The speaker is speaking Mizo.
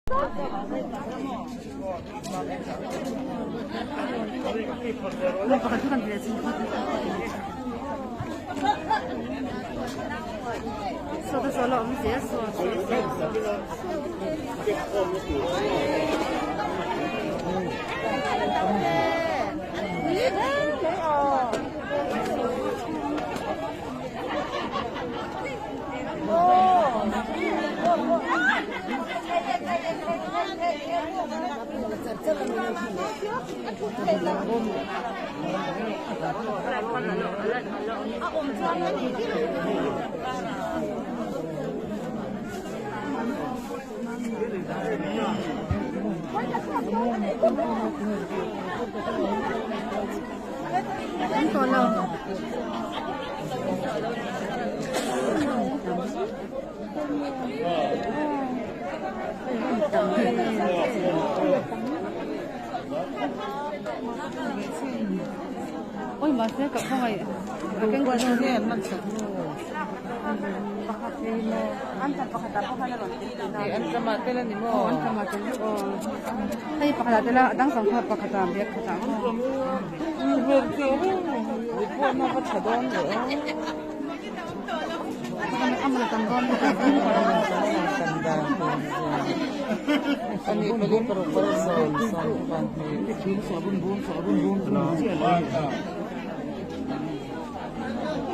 Oi mahse ka khawngaih a keng hei pakhat ah tel a a dang zawng kha pakhat ah bag khat ah